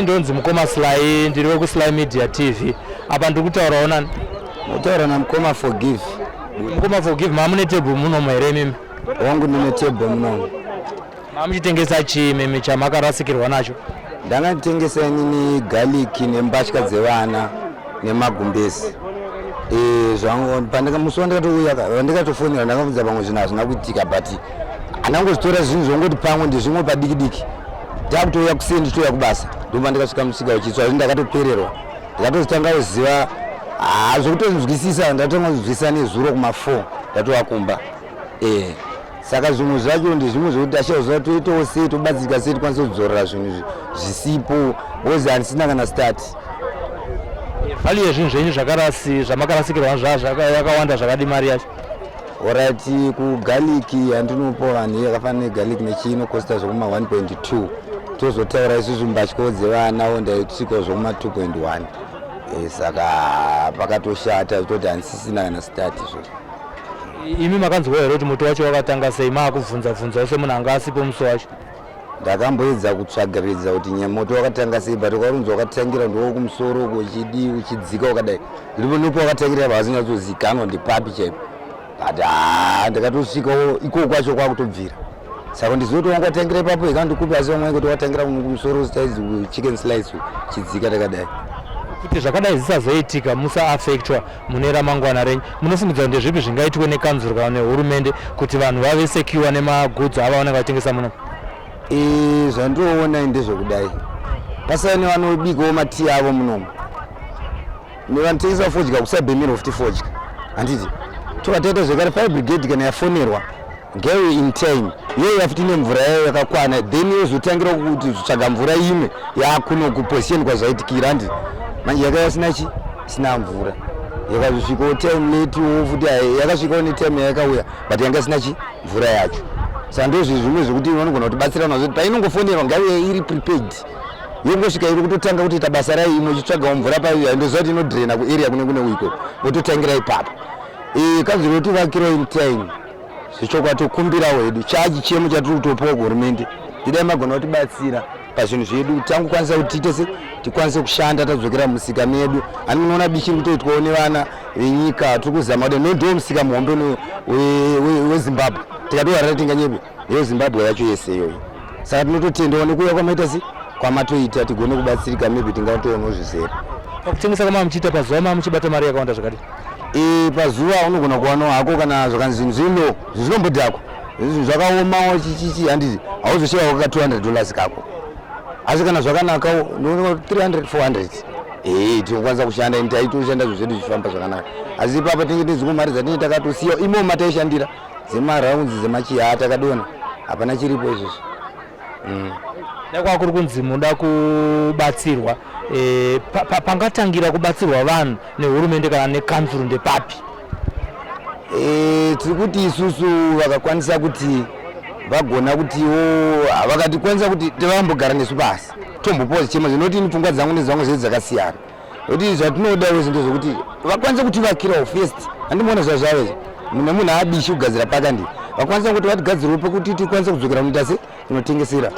Ndonzi mukoma Sly, ndiri wekuSly Media TV. Apa ndiri kutaurawo nani? Ndinotaura namukoma Forgive. Mukoma Forgive, mamune table munomo here imimi? Wangu ndine table munomo. Mamuchitengesa chii imimi chamakarasikirwa nacho? Ndanga nditengesa inini garlic nembatya dzevana nemagumbezi. Eh, zvangu pandaka musi wandakatouya wandikatofonera ndakabvunza pamwe zvinhu hazvina kuitika but andangozvitora zvinhu zvongoti pamwe ndezvimwe padiki diki. Ndakutouya kuseni ndichitouya kubasa ndopa ndikasvika musika uchitsva zvinhu ndakatopererwa. Ndakatozotanga kuziva ah zvekutonzwisisa ndatanga kunzwisisa nezuro kuma 4 ndatova kumba. Eh saka zvimwe zvacho ndezvimwe zvekuti tashaiwa toitawo sei tobatsirika sei tikwanise kudzorera zvinhu zvisipo because handisina kana start. Value yezvinhu zvenyu zvakarasi zvamakarasikirwa yakawanda zvakadi mari yacho? Alright, kugarlic yandinopa vanhu yakafanana negarlic nechii inokosta zvekuma 1.2 tozotaura isusu mbatyawo dzevanawo ndaisvikawo zvekuma 2.1 e, saka pakatoshata zvitoti handisisina kana start izvozvo. Imi makanzwa here kuti moto wacho wakatanga sei maakubvunza bvunzawo semunhu anga asipo musi wacho? Ndakamboedza kutsvagaridza kuti moto wakatanga sei but ukarunzi wakatangira ndokumusoro uko uchidii uchidzika wakadai ndipo ndipo wakatangira pavasinyatsozikanwa ndepapi chaipo but haa ndakatosvikawo ikoko kwacho kwakutobvira saka ndizive kuti wanga watangira ipapo ika ndikupi asi vamwe kuti watangira kumusoro saizi chicken slice chidzika takadai kuti zvakadai zvisazoitika musaafektwa mune ramangwana renyu munofungidza kuti ndezvipi zvingaitwe nekanzuro kana nehurumende kuti vanhu vave secure nemagoods ava vanenge vachitengesa muno? E, zvandinoona ndezvekudai pasai nevanobikawo matii avo munomu nevanotengesa fodya kusabhemirwa futi fodya handiti tokataita zvekare fire brigade kana yafonerwa ngaive in time yoiva futi nemvura yayo yakakwana then yozotangira kuti tsvaga mvura imwe yakuno kuposition kwazvaitikira handi manje yakaiva sina chi isina mvura yakazosvikawo time late wo futi yakasvikawo netime yayakauya but yanga isina chi mvura yacho saka ndozvi zvimwe zvekuti vanogona kutibatsira nazvo painongofonerwa ngaive iri prepared yongosvika iri kutotanga kutoita basa rayo imwe ichitsvagawo mvura payo ndoziva kuti inodrena kuarea kune kune uiko vototangira ipapo e, kanzuro yotivakirawo in time zvechokwadi tokumbirawo hedu chachi chemo chatiri kutopiwa kuhurumende idai magona kutibatsira pazvinhu zvedu tangokwanisa kuti tiite se tikwanise kushanda tadzokera mumusika medu ani munoona bishi iri kutoitwawo nevana venyika tiri kuzama kuti nodiwo musika muhombe wezimbabwe tikatoharira tinganyebe yezimbabwe yacho yese iyoyo saka tinototendawo nekuuya kwamaita se kwamatoita tigone kubatsirika maybe tingatoonawo zvizere pakutengesa kwamava muchiita pazuva mava muchibata mari yakawanda zvakadii E, pazuva unogona kuwanawo hako kana zvakanzi zvinhu zvino zvinombodhakwa zvinhu zvakaomawo chichichi handiti hauzoshaya waka 200 dollars kako asi kana zvakanakawo 300 400 ee tinokwanisa kushanda ini taitoshanda zvinhu zvedu zvichifamba zvakanaka asi ipapa tinenge tine dzimwe mari dzatinenge takatosiya imo mataishandira dzemaraunzi dzemachiha takadona hapana chiripo izvozvo mm. Dai kwakuri kunzi muda kubatsirwa e, pangatangira kubatsirwa vanhu nehurumende kana nekanzuru ndepapi? E, tiri kuti isusu vakakwanisa kuti vagona kutiwo vakatikwanisa kuti tivambogara nesu pasi tombopiwa zvichemo zvinoti ini pfungwa dzangu nedzangu zvedu dzakasiyana nekuti zvatinoda wese ndezvekuti vakwanise kutivakirawo first handimuona zvazvave izvi nemunhu abishi kugadzira paka ndi vakwanisa kuti vatigadzirewo pekuti tikwanise kudzokera kunoita se kunotengesera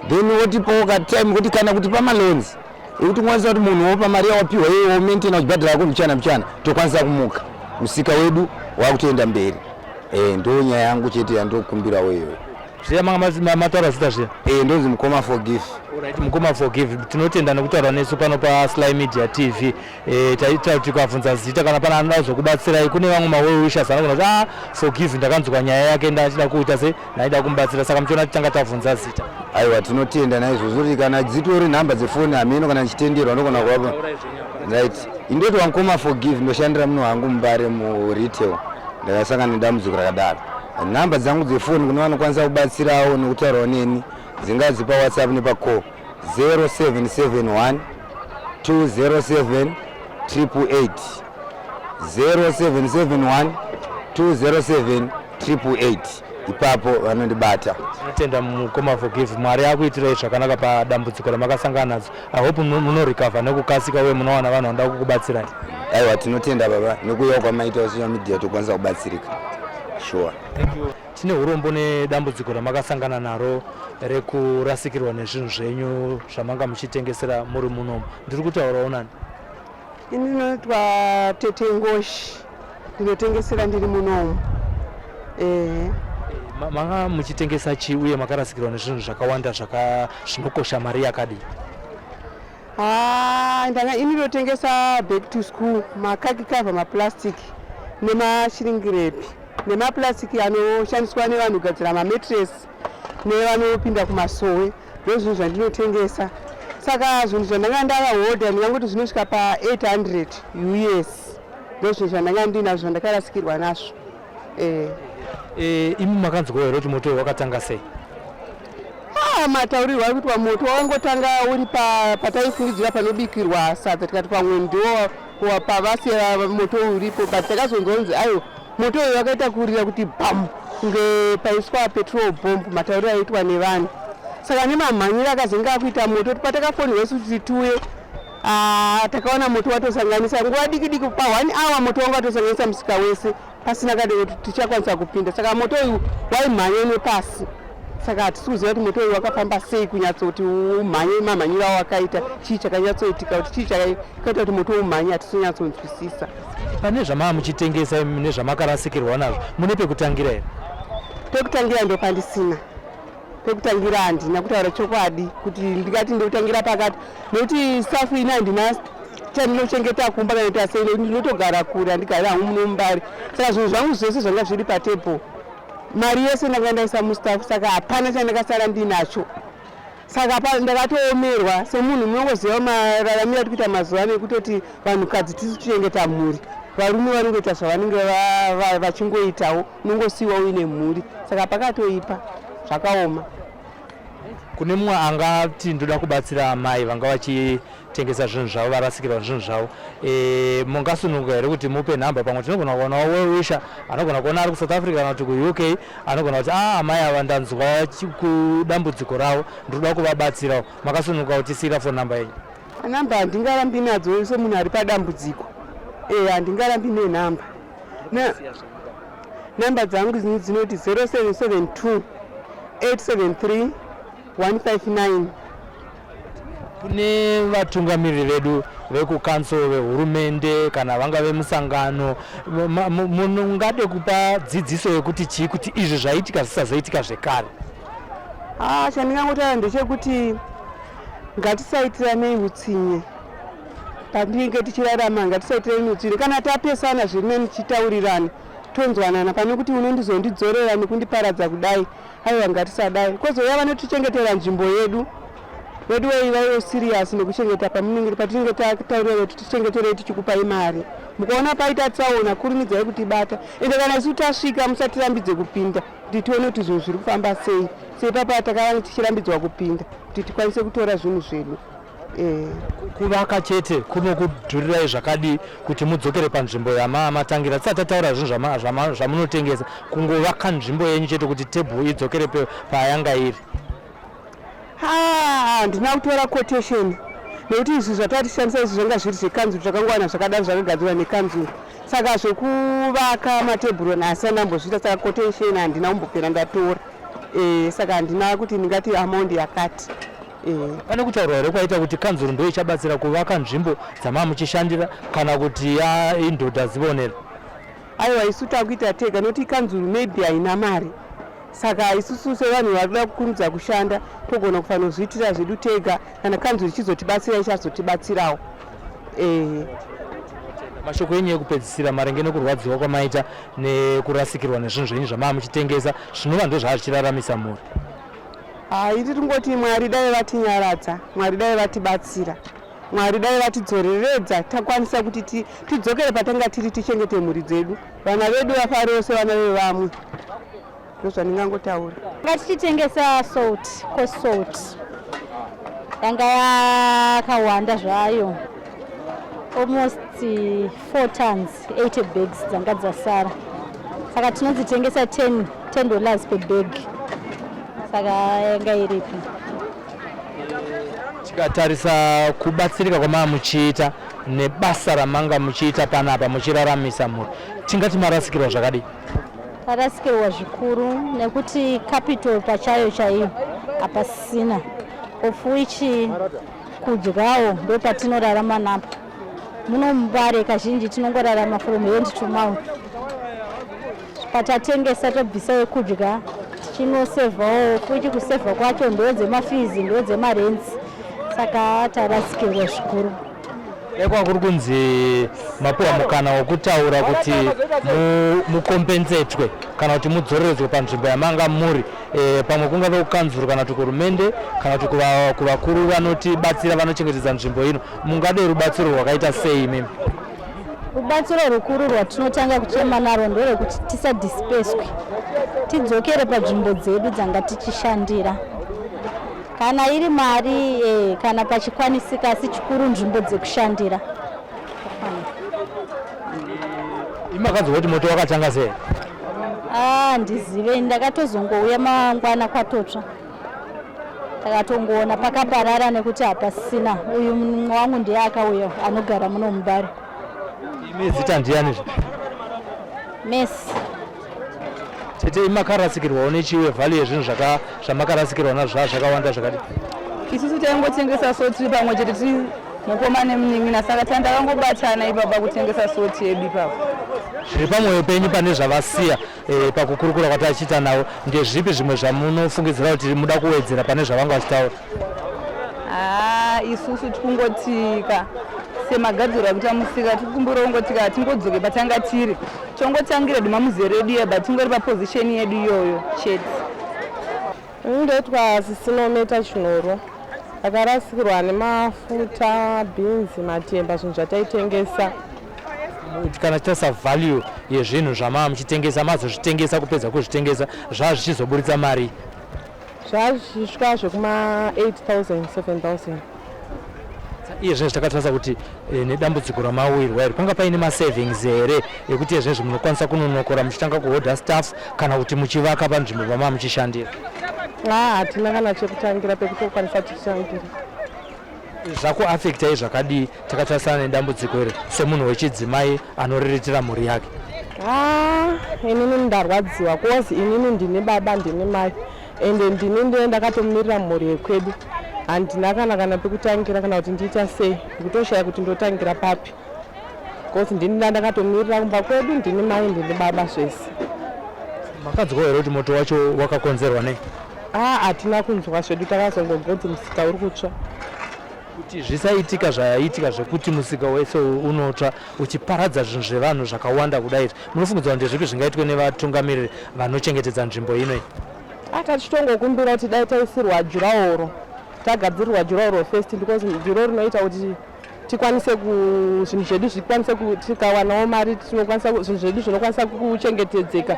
then wotipawo katime kuti kana kuti pamaloans ekuti ukwanisa kuti munhu wopa mari yawapiwa iye womaintaina uchibhadhara yako mbichana mbichana tokwanisa kumuka musika wedu wakutoenda mberi e, ndo nyaya yangu chete yandokumbirawo iyoyo zviya manga mataura zita zviya e, ndonzi mukoma forgive Alright, mukoma forgive tinotenda nekutaura nesu pano pasly media tv e, taita kuti tikabvunza zita kana pana anoda kuzokubatsirai kune vamwe mawell wishers anogona kuti ah forgive ndakanzwa nyaya yake ndachida kuita se ndaida kumubatsira saka muchiona titanga tabvunza zita aiwa tinotenda naizvozvo kuti kana dzitori nhamba dzefoni hameno kana ndichitenderwa ndogona kuvapa right indoti wamukoma forgive ndoshandira muno hangu mumbare muretail ndakasangana nedambudziko rakadaro nhamba dzangu dzefoni kune vanokwanisa kubatsirawo nekutaurawo neni dzingaa dzepawhatsapp nepacall 0771 207 888 0771 207 888. Ipapo vanondibata. Tinotenda mukoma Forgive, Mwari akuitirai zvakanaka padambudziko ramakasangana nadzo. I hope munorecover nekukasika uye munowana vanhu vanoda kukubatsirai. Aiwa, tinotenda baba nekuuya kwamaita social media, tokwanisa kubatsirika sure. Thank you. Tine urombo nedambudziko ramakasangana naro rekurasikirwa nezvinhu zvenyu zvamanga muchitengesera muri munomu. Ndiri kutaurawo nani? Ini ndinoitwa Tete Ngoshi, ndinotengesera ndiri munomu. Manga muchitengesa chii uye makarasikirwa nezvinhu zvakawanda zvinokosha mari yakadii? Ha, ndanga ini ndinotengesa back to school, makhaki cover, maplastic nemashrink wrap nemaplastic anoshandiswa nevanhu kugadzira mamattress nevanopinda kumasowe. Ndo zvinhu zvandinotengesa. Saka zvinhu zvandanga ndavahodha ndingangoti zvinosvika pa800 US. Ndo zvinhu zvandanga ndinazvo zvandakarasikirwa nazvo. Imi makanzwawo here kuti moto uyu wakatanga sei? Ah, mataurirwo ari kuitwa, moto wakangotanga uri pataifungidzira panobikirwa sadza, tikati pamwe ndiwo pavasiya moto uripo, but takazonzwa kunzi aiwa, moto uyu wakaita kurira kuti bam, kunge paiswa petrol bomb, matauriro aiitwa nevanhu. Saka nemamhanyiro akazenge akuita moto, patakafonirwa isu kuti tiuye, ah, takaona moto watosanganisa nguva diki diki, pa one hour moto wanga watosanganisa musika wese, pasina kade kuti tichakwanisa kupinda. Saka moto uyu waimhanya nepasi, saka hatisi kuziva kuti moto uyu wakafamba sei kunyatsoti umhanye mamhanyiro awo akaita. Chii chakanyatsoitika, kuti chii chakaita kuti moto umhanye, hatisi kunyatsonzwisisa. Pane zvamava muchitengesa imi nezvamakarasikirwa nazvo, mune pekutangira here? Pekutangira ndo pandisina. Pekutangira handina, kutaura chokwadi, kuti ndingati ndotangira pakati, nekuti stuff ini handina chandinochengeta kumba kana kuita sei, nekuti ndinotogara kure, handigari hangu muno muMbare. Saka zvinhu zvangu zvese zvanga zviri patable, mari yese ndanga ndaisa mustuff, saka hapana chandakasara ndinacho. Saka ndakatoomerwa semunhu. Munongoziva mararamiro ati kuita mazuva ano ekutoti vanhukadzi tisi kuchengeta mhuri, varume vanongoita zvavanenge vachingoitawo, unongosiyiwa uine mhuri. Saka pakatoipa, zvakaoma. Kune mumwe angati ndoda kubatsira amai vanga vachitengesa zvinhu zvavo, varasikirwa nezvinhu zvavo, mungasununguka here kuti mupe nhamba? Pamwe tinogona kuonawo well-wisher anogona kuona ari kuSouth Africa kana kuti kuUK, anogona kuti, "A, amai ava ndanzwa kudambudziko ravo, ndinoda kuvabatsirawo." Makasununguka kutisiyira phone number yenyu? Namba handingarambi nadzo semunhu ari padambudziko. Handingarambi nenhamba. Namba dzangu dzinoti 0772 873 159. Kune vatungamiriri vedu vekukanzuru, vehurumende, kana vanga vemusangano, mungade kupa dzidziso yekuti chii kuti izvi zvaitika zvisazoitika zvekare? Ah, chandingangotaura ndechekuti ngatisaitiranei utsinye patinenge tichirarama. Ngatisaitirani utsinye. Kana tapesana, zviri nani tichitaurirana, tonzwanana, pane kuti unondizondidzorera nekundiparadza kudai. Aiwa, ngatisadai. Kozouya vanotichengetera nzvimbo yedu, vedu wei vaive serious nekuchengeta pamunenge patinenge tataurira kuti tichengeterei, tichikupai mari. Mukaona paita tsaona, kurumidzai kutibata. Ende kana isu tasvika, musatirambidze kupinda kuti tione kuti zvinhu zviri kufamba sei. Seipapa takava tichirambidzwa kupinda kuti tikwanise kutora zvinhu zvedu. Kuvaka chete kunokudhurirai zvakadii kuti mudzokere panzvimbo yamamatangira, tisati tataura zvinhu zvamunotengesa? Kungovaka nzvimbo yenyu chete kuti tebhuru idzokere payanga iri. Ha, handina kutora quotation, nekuti izvi zvatatishandisa izvi zvanga zviri zvekanzuru, zvakangowana zvakadaro, zvakagadzirwa nekanzuru. Saka zvekuvaka matebhuru nhasi andambozviita, saka quotation handina kumbopera ndatora. Saka handina kuti ndingati amount yakati. Pane kutaurwa here kwaita kuti kanzuru ndo ichabatsira kuvaka nzvimbo dzamaa muchishandira, kana kuti ya indodha dzivonera? Aiwa, isu takuita tega, nokuti kanzuru maybe haina mari. Saka isusu sevanhu vari kuda kukurumidza kushanda, togona kufanozviitira zvedu tega. Kana kanzuru ichizotibatsira, ichazotibatsirawo. Mashoko enyu ekupedzisira maringe nekurwadziwa kwamaita nekurasikirwa nezvinhu zvenyu zvamaa muchitengesa, zvinova ndo zvazvichiraramisa mhuri? Hai, tingoti Mwari dai vatinyaradza, Mwari dai vatibatsira, Mwari dai vatidzoreredza, takwanisa kuti tidzokere patanga tiri, tichengete mhuri dzedu, vana vedu vafarewo sevana vevamwe. Ndozvandingangotaura. Nga tichitengesa salt, coarse salt yanga yakawanda zvayo, almost 4 tons 80 bags dzanga dzasara. Saka tinodzitengesa 10 $10 per bag. Saka yanga iripo. Tikatarisa kubatsirika kwamava muchiita nebasa ramanga muchiita panapa muchiraramisa mhuri, tingati marasikirwa zvakadii? Tarasikirwa zvikuru nekuti capital pachayo chaiyo hapasisina, of which kudyawo ndo patinorarama napo. Muno muMbare kazhinji tinongorarama from hand to mouth. Patatengesa tobvisa yekudya, tichinosevhawo futi. Kusevha kwacho ndo dzemafees, ndo dzemarents. Saka tarasikirwa zvikuru. Dai kwanga kuri kunzi mapiwa mukana wokutaura kuti mukompensetwe kana kuti mudzoreredzwe panzvimbo yamanga muri, pamwe kungave kukanzuru kana kuti kuhurumende kana kuti kuvakuru vanotibatsira, vanochengetedza nzvimbo ino, mungade rubatsiro rwakaita sei imimi? Rubatsiro rukuru rwatinotanga kuchema narwo nderwekuti tisadhispeswe, tidzokere panzvimbo dzedu dzanga tichishandira. Kana iri mari, kana pachikwanisika, asi chikuru nzvimbo dzekushandira. Imakanzwa kuti moto wakatanga sei? Ah, ndizive, ndakatozongouya mangwana kwatotsva. Takatongoona pakaparara nekuti hapasina. Uyu mumwe wangu ndiye akauya, anogara muno muMbare. Imi zita ndianizve? Messi. Tete, imakarasikirwawo nechiwe? Value yezvinhu zvamakarasikirwa nazvo zvaa zvakawanda zvakadii? Isusu taingotengesa salt tiri pamwe chete, tiri mukoma nemunin'ina, saka tandakangobatana ipapa kutengesa salt yedu ipapo. Zviri pamwoyo penyu pane zvavasiya, pakukurukura kwatachiita navo, ndezvipi zvimwe zvamunofungidzira kuti muda kuwedzera pane zvavanga vachitaura? Haa, isusu tikungotika semagadziro akuita musika, tikukumbira kungotika tingodzoke patanga tiri, tongotangira dumamuzero edu iya, but tingori paposition yedu iyoyo chete. Ndoitwa Sisinometa Chinoro. Akarasikirwa nemafuta, bhinzi, matemba, zvinhu zvataitengesa. Kana titarisa value yezvinhu zvamava muchitengesa, mazozvitengesa, kupedza kuzvitengesa, zvava zvichizoburitsa mari? Zvazvisvika zvekuma 8000, 7000. Iye zvinezvi takatarisa kuti nedambudziko ramawirwa iri, panga paine masavings here ekuti iye zvinezvi munokwanisa kunonokora muchitanga kuhodha staff kana kuti muchivaka panzvimbo pamava muchishandira? A, hatina kana chekutangira, pekutokwanisa tichitangira. Zvakuafectai zvakadii takatarisana nedambudziko iri, semunhu wechidzimai anoriritira mhuri yake? Ha, inini ndarwadziwa, cause inini ndini baba, ndini mai, ende ndini ndiye ndakatomirira mhuri yekwedu. Handina kana pekutangira kana kuti ndiita sei. Ndikutoshaya kuti ndotangira papi, cause ndini ndandakatomirira kumba kwedu, ndini mai, ndini baba, zvese. Makanzwa here kuti moto wacho wakakonzerwa nei? A, hatina kunzwa zvedu, takazongonzwa musika uri kutsva. Kuti zvisaitika zvaitika zvekuti musika wese unotsva uchiparadza zvinhu zvevanhu zvakawanda kudai, munofungidzwa kuti ndezvipi zvingaitwe nevatungamiriri vanochengetedza nzvimbo ino iyi? Tachitongokumbira kuti dai taisirwa durawall, tagadzirirwa durawall first, because ndiro rinoita kuti tikwanise zvinhu zvedu zvikwanise, tikawanawo mari tinokwanisa, zvinhu zvedu zvinokwanisa kuchengetedzeka,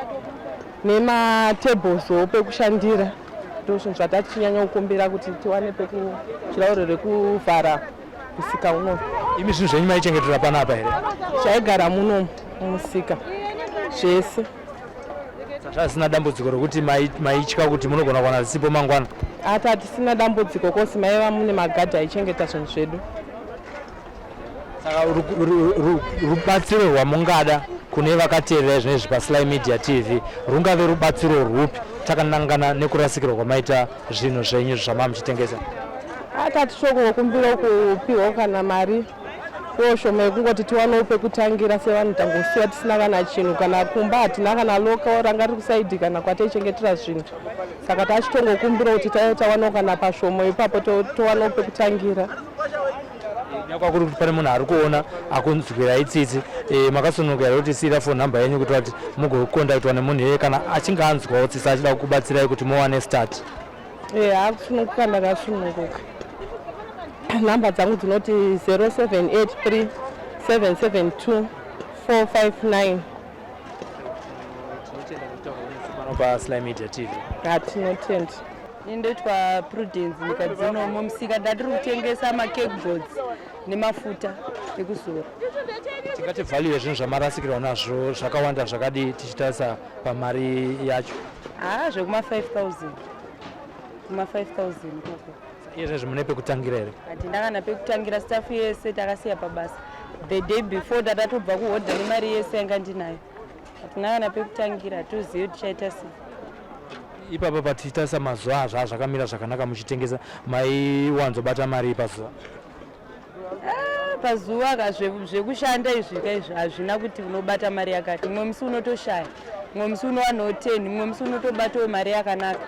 nematableswo pekushandira. Ndo zvinhu zvatachinyanya kukumbira, kuti tiwane durawall rekuvhara musika unoyu. Imi zvinhu zvenyu maichengetera panapa here? Zvaigara muno mumusika zvese. Zvazvisina dambudziko rokuti maitya kuti munogona kuwana zisipo mangwana? Ati hatisina dambudziko, cause maiva mune magadhi aichengeta zvinhu zvedu. Saka rubatsiro rwamungada kune vakateerera zvinezvi paSly Media TV rungave rubatsiro rwupi, takanangana nekurasikirwa kwamaita zvinhu zvenyu zvamava muchitengesa? Atatichokukumbira kupiwa kana mari koshoma yekungoti tiwanewo pekutangira sevanhu. Tangosiya tisina kana chinhu, kana kumba hatina kana locker ranga riri kuside kana kwataichengetera zvinhu. Saka tachitongokumbira kuti tawanawo kana pashomo ipapo, towanawo pekutangira. Nyakwa kuri kuti pane munhu ari kuona akunzwirai tsitsi, makasununguka here kuti siyira phone number yenyu kuti vati mugokondaktwa nemunhu iyeye, kana achinge anzwawo tsitsi achida kukubatsirai kuti muwane start? E, hakusununguka, ndakasununguka. Nhamba dzangu dzinoti 0783 772 459. Pano paSly Media TV. Hatinotenda. Ini ndoitwa Prudence Nyikadzino mumusika ndatiri kutengesa macake boards nemafuta ekuzora. Tingati value yezvinhu zvamarasikirwa nazvo zvakawanda zvakadii tichitarisa pamari yacho? Haa zvekuma 5000 kuma 5000 ikoko. Iye zvinezvi mune pekutangira here? Hatina kana pekutangira, staff yese takasiya pabasa the day before tatatobva kuhodha nemari yese yanga ndinayo. Hatina kana pekutangira, hatizivi kuti tichaita sei. Ipapa patichitarisa mazuva azva zvakamira zvakanaka muchitengesa, maiwanzobata mari pazuva? Ah, pazuva ka zvekushanda izvi ka izvi hazvina kuti unobata mari yakati. Mumwe musi unotoshaya, mumwe musi unowanawo 10, mumwe musi unotobatawo mari yakanaka.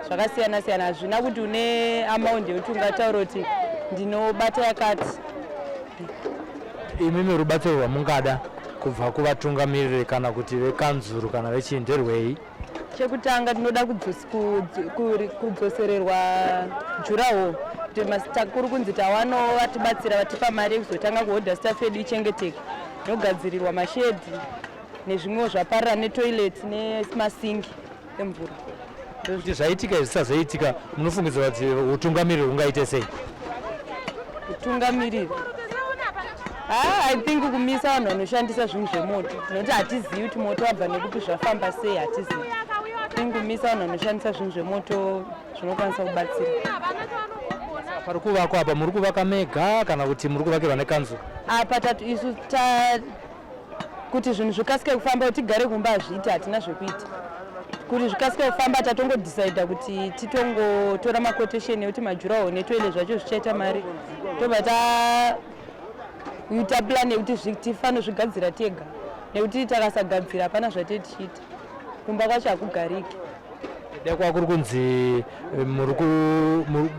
Zvakasiyana siyana, hazvina kuti une amount yekuti ungataura kuti ndinobata yakati. Imimi rubatsiro rwamungada kubva kuvatungamiriri kana kuti vekanzuru kana vechii nderwei? Chekutanga tinoda kudzosererwa durawall kuti kuri kunzi tawanawo vatibatsira vatipa mari yekuzotanga kuhodha staff yedu ichengeteke nogadzirirwa mashedhi nezvimwewo zvaparira netoilet nemasingi emvura. Kuti zvaitika izvi zvisazoitika, munofungidzira kuti utungamiriri hungaite sei? Utungamiriri ah, I think kumisa vanhu vanoshandisa zvinhu zvemoto, nekuti hatizivi kuti moto wabva nekupi, zvafamba sei, hatizivi. Think kumisa vanhu vanoshandisa zvinhu zvemoto zvinokwanisa kubatsira. Pari kuvakwa apa muri kuvaka mega kana kuti muri kuvakirwa nekanzuru? Apa tatu isu ta kuti zvinhu zvikasike kufamba, kuti tigare kumba hazviiti, hatina zvekuita. Kuti zvikasike kufamba tatongodhisaidha kuti titongotora maquotation ekuti madurawall netoilet zvacho zvichaita mari, tobva taita plan yekuti tifanozvigadzira tega, nekuti takasagadzira hapana zvatee tichiita, kumba kwacho hakugariki. Dai kwa kuri kunzi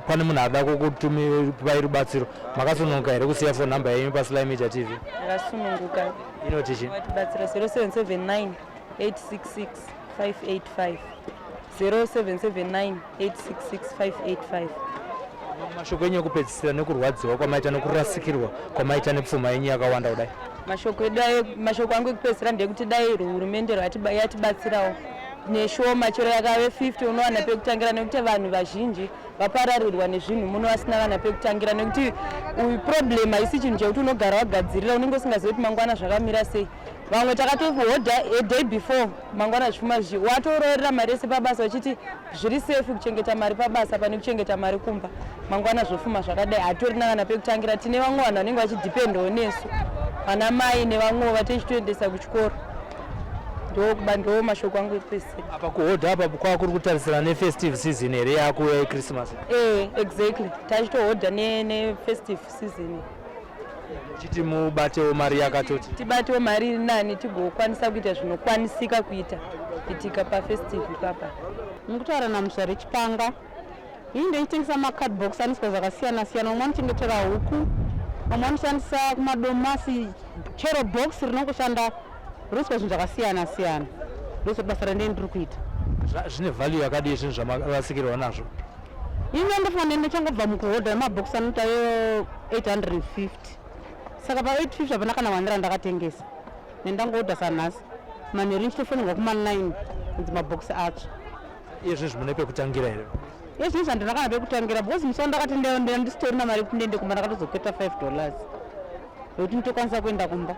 pane munhu ada kukutumirai rubatsiro, makasununguka here kusiya phone number yenyu paSly Media TV? Takasununguka. Inoti chii? Vatibatsira 0779 866 585, 0779 866 585. Mashoko enyu ekupedzisira nekurwadziwa kwamaita nekurasikirwa kwamaita nepfuma yenyu yakawanda kudai? Mashoko edu, mashoko angu ekupedzisira ndekuti dai hurumende yatibatsirawo neshoma, chero yakave 50, unowana pekutangira, nekuti vanhu vazhinji vapararirwa nezvinhu muno vasina kana pekutangira, nekuti uyu problem haisi chinhu chekuti unogara wagadzirira, unenge usingazivi kuti mangwana zvakamira sei. Vamwe takatohodha a day before, mangwana zvifuma zvichi watoroorera mari yese pabasa, uchiti zviri safe kuchengeta mari pabasa pane kuchengeta mari kumba. Mangwana zvofuma zvakadai, hatorina kana pekutangira. Tine vamwe vanhu vanenge vachidhipendawo nesu, vana mai nevamwewo vatechitoendesa kuchikoro. Ndokuba ndo mashoko angu ekupedzisira. Apa kuhodha apa kwava kuri kutarisira nefestive season here yakuuya yeChristmas? Eh, exactly, tachitohodha nefestive season. Chiti mubatewo mari yakatoti tibatewo mari iri nani, tigokwanisa kuita zvinokwanisika kuita kuitika pafestive ipapa. Mukutaura naMuzvari Chipanga. Ini ndechitengesa macardbox anoiswa zvakasiyana siyana. Umwe anochengetera huku, vamwe vanoshandisa kumadomasi, chero box rinongoshanda rinoiswa zvinhu zvakasiyana siyana. Ndozvo basa randee ndiri kuita. Zvine value yakadii zvinhu zvamarasikirwa nazvo? Ini ndofunga ndichangobva mukuhodha mabhokisi anoita iyo 850, saka pa850 hapana kana one randakatengesa. Nendangohodha sanhasi manheru, ndichitofonерwa kuma9 kunzi mabhokisi acho. Iye zvinhu mune pekutangira here? Iye zvinhu zvandina kana pekutangira, because musi wandakati ndisitorina mari yekuti ndiende kumba, ndakatozokweta $5 yekuti nditokwanisa kuenda kumba,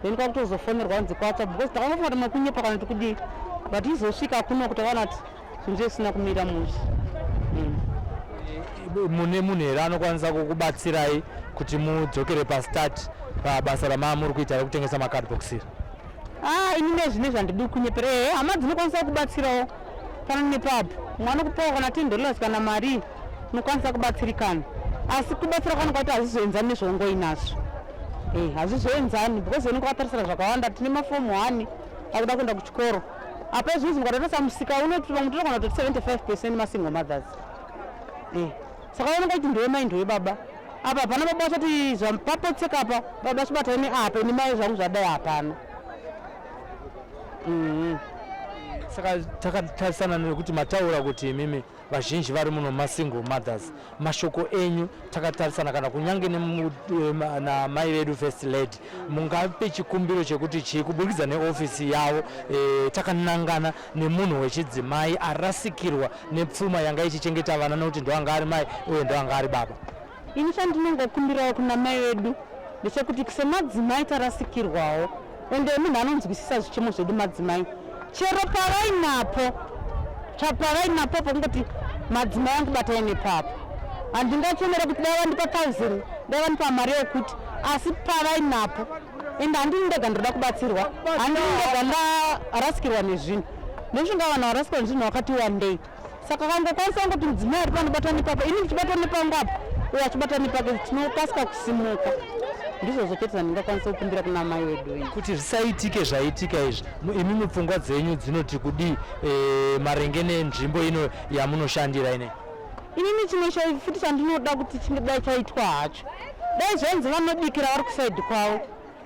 then kwakutozofonerwa kunzi kwatsva, because takangofunga kuti makunyepa kana kuti kudii, but izosvika kuno kuti vaona kuti zvinhu zvisina kumira mushe. Mune munhu here anokwanisa kukubatsirai kuti mudzokere pastart pabasa ramaa muri kuita rekutengesa macardbox iri? Ah, ini nezvine zvandidi kunyepera. Ehe, hama dzinokwanisa kubatsirawo pano nepapo. Mwana kupawo kana $10 kana mari, unokwanisa kubatsirikana, asi kubatsira kwano kuti hazvizoenzani nezvaungoinazvo. Hazvizoenzani because unenge wakatarisira zvakawanda. Tine mafomu 1 akuda kuenda kuchikoro. Apa izvizvi mukatarisa musika uno, vamwe tinogona kutoti 75% masingle mothers. Saka unenge uchiti ndowe mai, ndowe baba. Apa hapana baba vachati papotseka apa, baba chibatai neapa, ini mai zvangu zvadai, hapana. Saka takatarisana nekuti mataura kuti imimi vazhinji vari muno masingle mothers, mashoko enyu takatarisana kana kunyange namai vedu First Lady, mungape chikumbiro chekuti chii kuburikidza neofisi yavo takanangana nemunhu wechidzimai arasikirwa nepfuma yanga ichichengeta vana, nekuti ndoanga ari mai uye ndoanga ari baba? Ini chandinongokumbirawo kuna mai vedu ndechekuti semadzimai tarasikirwawo, ende munhu anonzwisisa zvichemo zvedu madzimai, chero pavainapo, pavainapo pokungoti madzimai angu batai nepapo. Handingachemere kuti dai vandipa 1000, dai vandipa mari yokuti, asi pavainapo. Ende handini ndega ndoda kubatsirwa, handini ndega ndarasikirwa nezvinhu. Ndosvinga vanhu varasikirwa nezvinhu vakati wandei. Saka kangokwanisa kungoti mudzimai ari panobata nepapo, ini ndichibata nepangu apa, uyo achibata nepake, tinokasika kusimuka. Ndizvozvo chete zvandingakwanisa kukumbira kuna mai vedu iyi. Kuti zvisaitike zvaitika izvi, imi mupfungwa dzenyu dzinoti kudii maringe nenzvimbo ino yamunoshandira inei? Inini chimwe futi chandinoda kuti chinge dai chaitwa hacho, dai zvainzi vanobikira vari kusaidi kwavo,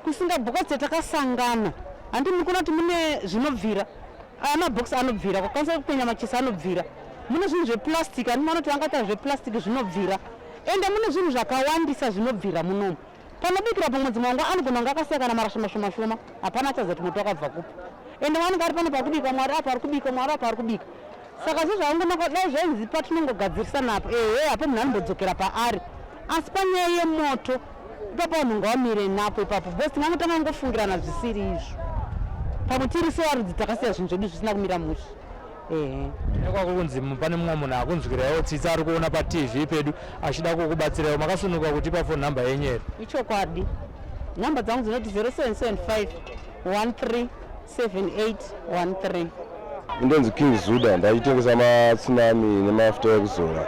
kusingabhokotse takasangana. Handi muri kuona kuti mune zvinobvira, aya mabhokisi anobvira, kwakwanisa kukwenya machisi anobvira, mune zvinhu zveplastic, handi maona kuti vangaita zveplastic zvinobvira. Ende mune zvinhu zvakawandisa zvinobvira munomu panobikira. Pamwe dzimwe nguva anogona kunge akasiya kana marasha mashoma shoma, hapana achaziva kuti moto wakabva kupi. Ende vanenge ari pano pakubika, mwari apo ari kubika, mwari apo ari kubika. Saka zvezvaangonaka dai zvainzi patinongogadzirisa napo, ehe, hapo munhu anombodzokera paari. Asi panyaya yemoto ipapo vanhu ngavamire napo ipapo, because tingangotanga kungofungirana zvisiri izvo. Pamwe tiri sevarudzi takasiya zvinhu zvedu zvisina kumira mushe, ehe. Nekwako kunzi pane mumwe munhu akunzwiraiwo tsitsi, ari kuona paTV pedu, achida kukubatsiraiwo, makasunuka kutipa phone number yenyu here? Ichokwadi, nhamba dzangu dzinoti 0775 13 7813. Indonzi King Zuda, ndachitengesa matsunami nemafuta ekuzora.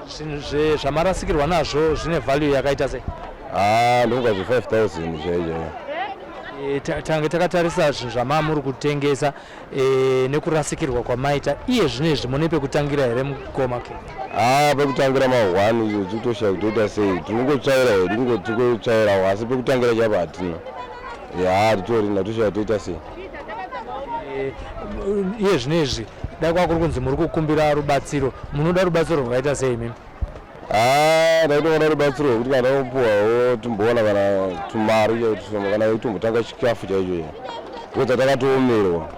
Zvinhu zvamarasikirwa nazvo zvine value yakaita sei? Haa, ndonga zve5000 chaicho. Tange takatarisa zvinhu zvamaa muri kutengesa nekurasikirwa kwamaita iye zvino izvi, mune pekutangira here, mukoma King? Haa, pekutangira ma1 izvo tikutoshaya kutoita sei. Tikungotsvaira hedu, kungotsvairawo, asi pekutangira chaipo hatina. Ya, titorina, toshaya toita sei. Iye zvino izvi dai kwakuri kunzi muri kukumbira rubatsiro, munoda rubatsiro rwakaita sei imimi? Haa, ndaitoona rubatsiro rwekuti kana topuwawo timboona kana tumari chaito, kana tombotanga chikafu chaicho iyo, because takatoomerwa.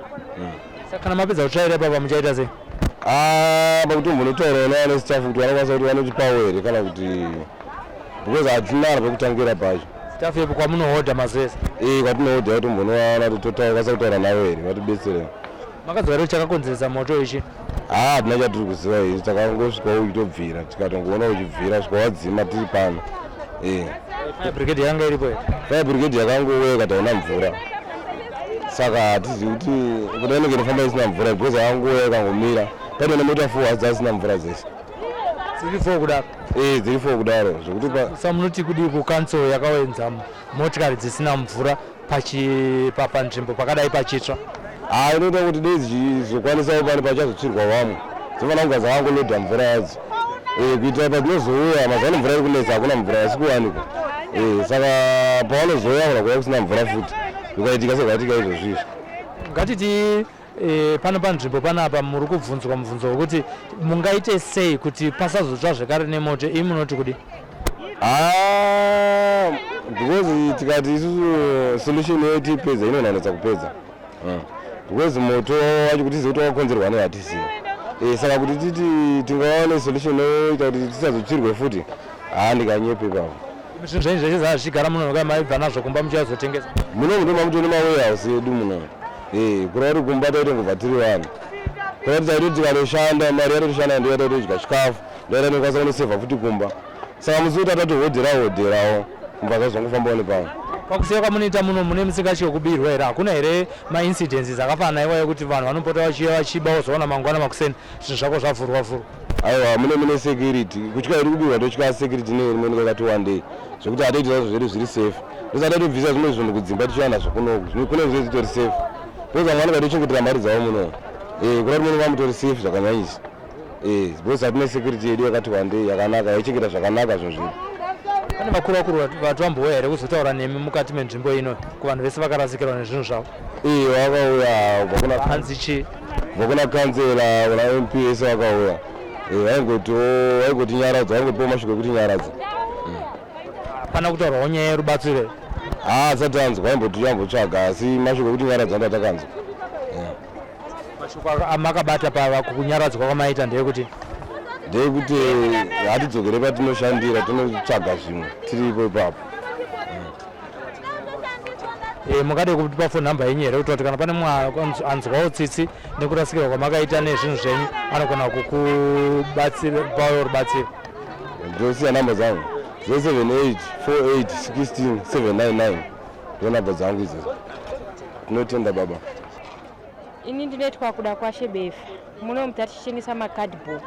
Saka kana mapedza kutsvaira ipapa muchaita sei? Haa, pakutombonotaurawo nevane staff kuti vanokwanisa kuti vanotipawo here kana kuti, because hatina pekutangira pacho. Staff yepo kwamunohodha mazuva ese? Ee, kwatinohodha, yatombonovaona kuti tokwanisa kutaura navo here, vatibetsere. Makaziva here chakakonzeresa moto ichi? Haa, hatina chatiri kuziva iri. Takangosvika uchitobvira, tikatongoona uchibvira svika wadzima tiri pano, ee. Fire brigade yanga iripo here? Fire brigade yakangouya ikati haina mvura, saka hatizivi kuti kuda inenge inofamba isina mvura, because yakangouya ikangomira paine mota four, asi dzasina mvura dzese. Dziri four kudaro? Ee, dziri four kudaro, zvekuti pa Sa munoti kudii kucouncil yakawenza motikari dzisina mvura panzvimbo pakadai pachitsva? Haa, inoita kuti dei dzichizokwanisawo pane pachazotsvirwa vamwe, dzinofanira kunga dzakangolodha mvura yadzo, kuitira padzinozouya. Mazuva ano mvura iri kunetsa, hakuna mvura yasi kuwanikwa. Saka pavanozouya kuna kuuya kusina mvura futi, zvikaitika sezvaitika izvozvi izvi. Ngatiti pano panzvimbo panapa muri kubvunzwa mubvunzo wekuti mungaite sei kuti pasazotsva zvekare nemoto, imi munoti kudii? Haa, because tikati isusu solution yedu tiipedza, inonanetsa kupedza, because moto wacho kuti tizive kuti wakakonzerwa nei hatizivi. Saka kuti titi tingawane solution inoita kuti tisazotsvirwe futi, haa, ndinganyepe ipapo. Zvinhu zvenyu zvese zvaa zvichigara muno, maibva nazvo kumba muchazotengesa? Muno ndo mamutori mawarehouse edu muno. Kureva kuti kumba taitongobva tiri vanhu, kureva kuti taitoti tikatoshanda, mari yatotoshanda ndo yataitodya chikafu, ndo yatainokwanisa kunosevha futi kumba. Saka musi woti atatohodhera hodherawo kumba, zvazongofambawo nepamwe. Pakusiya kwamunoita muno, mune musingatyi kubirwa here? Hakuna here maincidents akafanana iwayo ekuti vanhu vanopota vachiuya vachiba, wozoona mangwana makuseni zvinhu zvako zvavhurwa vhurwa? Aiwa, mune security. Kutya iri kubirwa totya, security inenge yakati wandei, zvekuti hatoiti zvazvo zvedu zviri safe. Ndosaka tatobvisa zvimwe zvinhu kudzimba tichiuya nazvo kunoku, kune zvinhu zvitori safe, because vamwe vanenge vatochengetera mari dzavo muno. Kuda kuti munenge mutori safe zvakanyanyisa, because hatine security yedu yakati wandei yakanaka, yaichengeta zvakanaka zvinhu zvedu. Pane vakuru vakuru vati vambouya here kuzotaura nemi mukati menzvimbo ino kuvanhu vese vakarasikirwa nezvinhu zvavo? Iye vakauya kubva kuna Hanzi chii? Kubva kuna kanzela, kuna MP vese vakauya. Vaingotiwo vaingotinyaradza, vaingotipawo mashoko ekutinyaradza. Hapana kutaurwawo nyaya yerubatsiro here? Haa asati anzwa, aimboti ambotsvaga asi mashoko ekutinyaradza ndo atakanzwa. Mashoko amakabata pava kunyaradzwa kwamaita ndeyekuti ndeyekuti hatidzokere patinoshandira tinotsvaga zvimwe tiripo ipapo. E, mungade kutipa phone number yenyu here kuti kana pane mumwe anzwawo tsitsi nekurasikirwa kwamakaita nezvinhu zvenyu anogona kukubatsira pawo rubatsiro? Ndosiya namba dzangu 078 48 16 799 ndo namba dzangu idzodzo. Tinotenda baba. Ini ndinoitwa Kuda Kwashe Befa. Muno mutatichitengesa macardbox.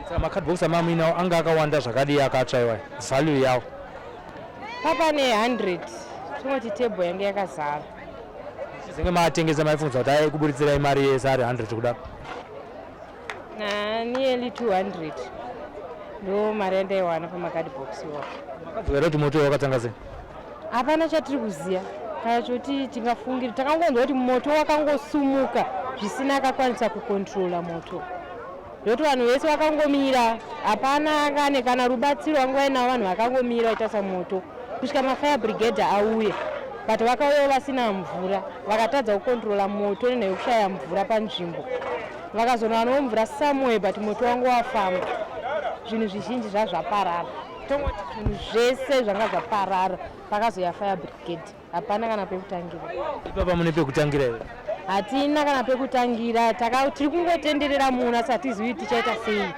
Saka macardbox amamuinawo anga akawanda zvakadii akatsva iwayo, value yawo? Papa ne 100 tongoti table yange yakazara. Chizenge maatengesa maifungidza kuti aikuburitsirai mari yese ari 100 kudaro? Na nearly 200 ndo mari yandaiwana pamacardbox iwayo. Makadzokera kuti moto wakatanga sei? Hapana chatiri kuziva kana choti tingafungira, takangonzwa kuti moto wakangosumuka zvisina akakwanisa kukontrola moto, ndokuti vanhu vese vakangomira, hapana anga kana rubatsiro vanga vainavo, vanhu vakangomira vachitarisa moto kusvika mafire brigade auye, but vakauyawo vasina mvura, vakatadza kukontrola moto nenhau yekushaya mvura panzvimbo. Vakazonowanawo mvura somewhere, but moto wanga wafamba, zvinhu zvizhinji zvazvaparara. Tongoti zvinhu zvese zvanga zvaparara pakazoya fire brigade, hapana kana pekutangira. Ipapa mune pekutangira here? Hatina kana pekutangira, tiri kungotenderera muno asi hatizivi tichaita sei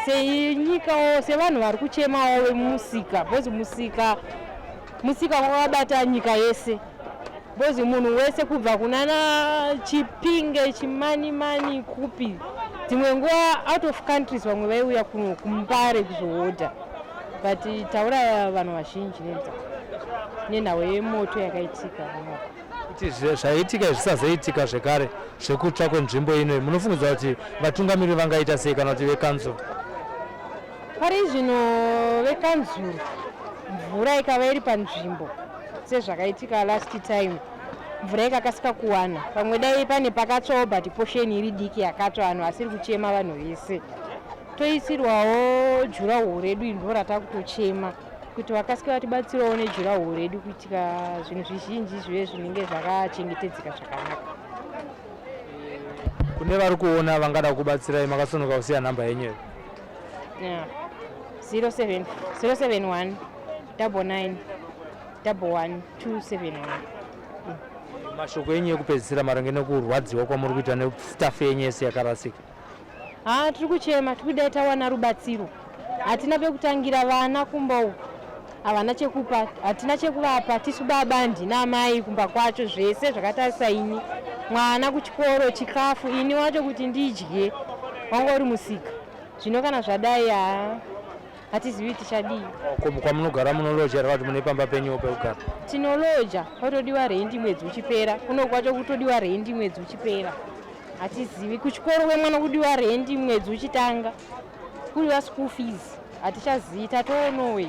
senyikawo, sevanhu vari kuchemawo vemusika, because musika wakabata nyika yese, because munhu wese kubva kunana Chipinge, Chimanimani, kupi, dzimwe nguva out of countries, vamwe vaiuya kuno kuMbare kuzohodha, but tauraya vanhu vazhinji nenzara nenhau yemoto yakaitika muno. Kuti zvaitika zvisazoitika zvekare zvekutsva kwenzvimbo ino, munofungidza kuti vatungamiriri vangaita sei kana kuti vekanzuru? Pari zvino vekanzuru, mvura ikava iri panzvimbo sezvakaitika last time, mvura ikakasika kuwana, pamwe dai pane pakatsvawo, but portion iri diki yakatsva, vanhu vasiri kuchema, vanhu vese toisirwawo durawall redu ndo ratakutochema kuti vakasike vatibatsirawo nedurawall redu kuitika zvinhu zvizhinji zvive zvinenge zvakachengetedzeka zvakanaka. Kune vari kuona vangada kubatsirai, makasununguka kusiya nhamba yenyu here? Yeah. 07 071 99 11 271. Mashoko enyu ekupedzisira maringe nekurwadziwa kwamuri kuita nestaff yenyu yese yakarasika? Ha, tiri kuchema, tiri kudai tawana rubatsiro. Hatina pekutangira, vana kumba uku havana chekupa, hatina chekuvapa tisu baba, ndina amai kumba kwacho, zvese zvakatarisa ini, mwana kuchikoro, chikafu, ini wacho kuti ndidye, wanga uri musika. Zvino kana zvadai, ha, hatizivi tichadii. Kwamunogara munoloja here kuti mune pamba penyuwo pekugara? Tinoloja, kwatodiwa rendi mwedzi uchipera, kuno kwacho kutodiwa rendi mwedzi uchipera. Hatizivi, kuchikoro kwemwana kudiwa rendi mwedzi uchitanga, kudiwa school fees, hatichazivi tatoonowe,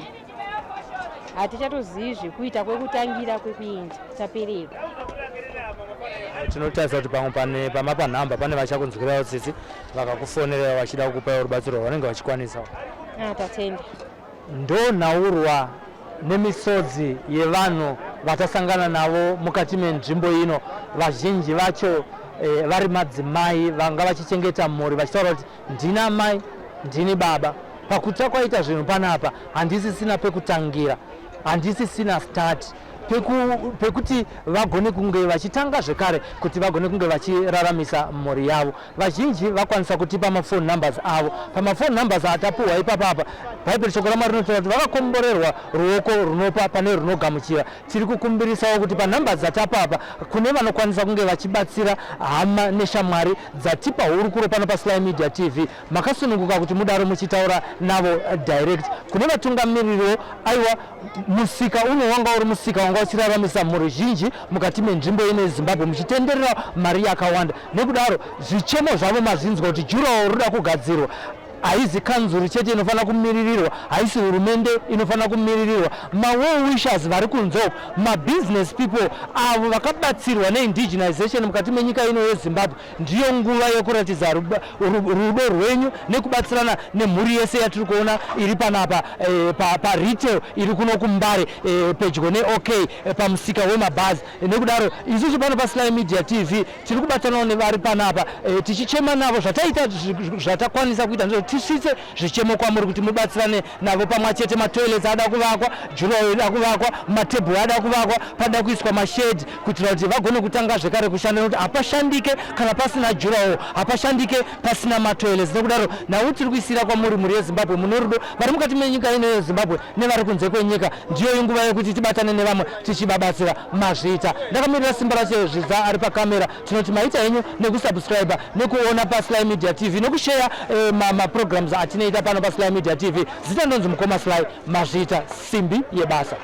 hatichatozivi zvekuita, kwekutangira, kwekuenda, tapererwa. Tinotarisa kuti pamwe pane pamapa nhamba pane vachakunzwirawo tsitsi vakakufonerera vachida kukupai rubatsiro rwavanenge vachikwanisawo. Ah, tatenda. Ndo nhaurwa nemisodzi yevanhu vatasangana navo mukati menzvimbo ino, vazhinji vacho vari madzimai vanga vachichengeta mhuri, vachitaura kuti ndini amai, ndini baba, pakutsva kwaita zvinhu panapa handisisina pekutangira, handisisina start pekuti vagone kunge vachitanga zvekare kuti vagone kunge vachiraramisa mhuri yavo. Vazhinji vakwanisa kutipa maphone numbers avo. Pamaphone numbers atapuhwa ipapapa, Bhaibheri, shoko raMwari rinotaura kuti vakakomborerwa ruoko runopa pane runogamuchira. Tiri kukumbirisawo kuti panhamba dzatapa apa, kune vanokwanisa kunge vachibatsira hama neshamwari dzatipa hurukuro pano paSly Media TV, makasununguka kuti mudaro muchitaura navo direct. Kune vatungamiririwo, aiwa, musika uno wanga uri musika wanga uchiraramisa mhuri zhinji mukati menzvimbo ino yeZimbabwe, muchitenderera mari yakawanda. Nekudaro zvichemo zvavo mazvinzwa kuti durawall roda kugadzirwa. Haizi kanzuru chete inofanira kumiririrwa, haisi hurumende inofanira kumiririrwa. Mawell wishers vari kunze uko, mabusiness people avo vakabatsirwa neindigenization mukati menyika ino yeZimbabwe, ndiyo nguva yekuratidza rudo rwenyu nekubatsirana nemhuri yese yatiri kuona iri panapa eh, paretail pa iri kuno kuMbare eh, pedyo neOK eh, pamusika wemabhazi. Nekudaro isusu pano paSly Media TV tiri kubatanawo nevari panapa tichichema navo. Zvataita, zvatakwanisa kuita ndizvo tisvitse zvichemo kwamuri kuti mubatsirane navo pamwe chete. Matoilets ada kuvakwa, durawall ida kuvakwa, matebhuru ada kuvakwa, pada kuiswa mashedhi kuitira kuti vagone kutanga zvekare kushanda, nekuti hapashandike kana pasina durawall, hapashandike pasina matoilets. Nekudaro nhau tiri kuisira kwamuri, mhuri yeZimbabwe muno rudo, vari mukati menyika ino yeZimbabwe nevari kunze kwenyika, ndiyo nguva yekuti tibatane nevamwe tichivabatsira. Mazviita. Ndakamirira Simba racho Zvidza ari pakamera. Tinoti maita henyu nekusubscribe, nekuona paSly Media TV, nekusheya eh, maprograms atinoita pano paSly Media TV. Zita ndonzi Mukoma Sly. Mazviita, simbi yebasa.